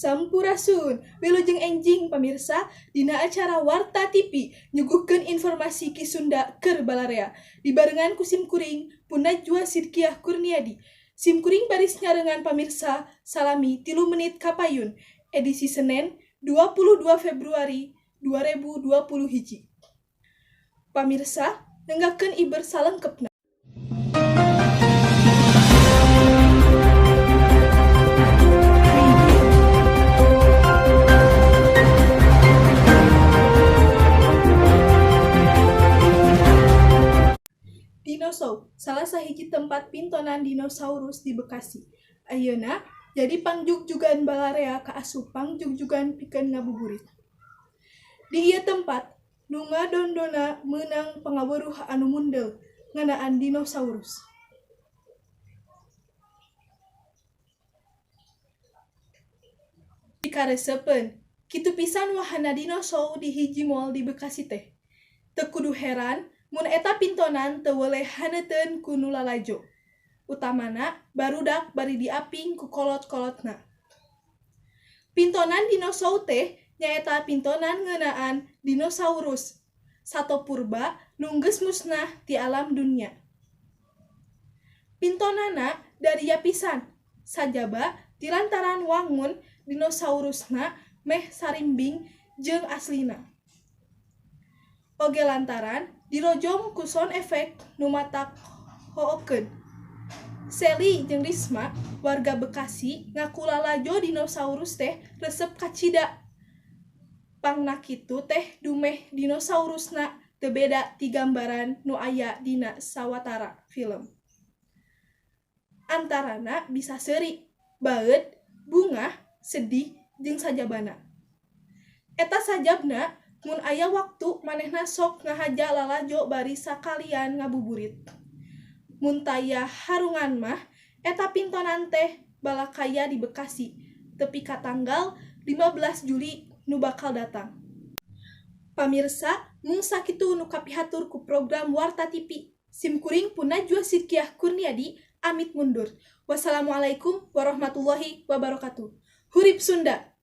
Sampurasun, wilujeng enjing pamirsa dina acara Warta TV nyuguhkeun informasi Ki Sunda keur balarea. Dibarengan ku sim kuring Pun Najwa Sidkiah Kurniadi. Sim kuring baris nyarengan pamirsa salami 3 menit kapayun edisi Senin 22 Februari 2020 hiji. Pamirsa, nenggakeun iber salengkepna. Dinosaur, salah sahiji tempat pintonan dinosaurus di Bekasi. Ayeuna jadi pangjugjugan balarea kaasup pangjugjugan pikeun ngabuburit. Di ieu tempat nu ngadondona meunang pangaweruh anu mundel ngeunaan dinosaurus. Dikaresepeun, kitu pisan wahana dinosaur di hiji mall di Bekasi teh. Teu kudu heran mun eta pintonan teu weleh haneuteun ku nu lalajo. Utamana barudak bari diaping ku kolot-kolotna. Pintonan dinosaur teh nyaeta pintonan ngeunaan dinosaurus, sato purba nu geus musnah ti alam dunya. Pintonanna daria pisan, sajaba ti lantaran wangun dinosaurusna meh sarimbing jeung aslina. Oge lantaran dirojong ku sound effect nu matak hookeun. Seli jeung Risma, warga Bekasi, ngaku lalajo dinosaurus teh resep kacida. Pangna kitu teh dumeh dinosaurusna teu beda ti gambaran nu aya dina sawatara film. Antarana bisa seuri, baeud, bungah, sedih, jeung sajabana. Eta sajabna mun aya waktu manehna sok ngahaja lalajo bari sakalian ngabuburit. Mun taya harungan mah eta pintonan teh balakaya di Bekasi tepi ka tanggal 15 Juli nu bakal datang. Pamirsa, mung sakitu nu kapihatur ku program Warta TV. Sim kuring Pun Najwa Sidkiah Kurniadi amit mundur. Wassalamualaikum warahmatullahi wabarakatuh. Hurip Sunda.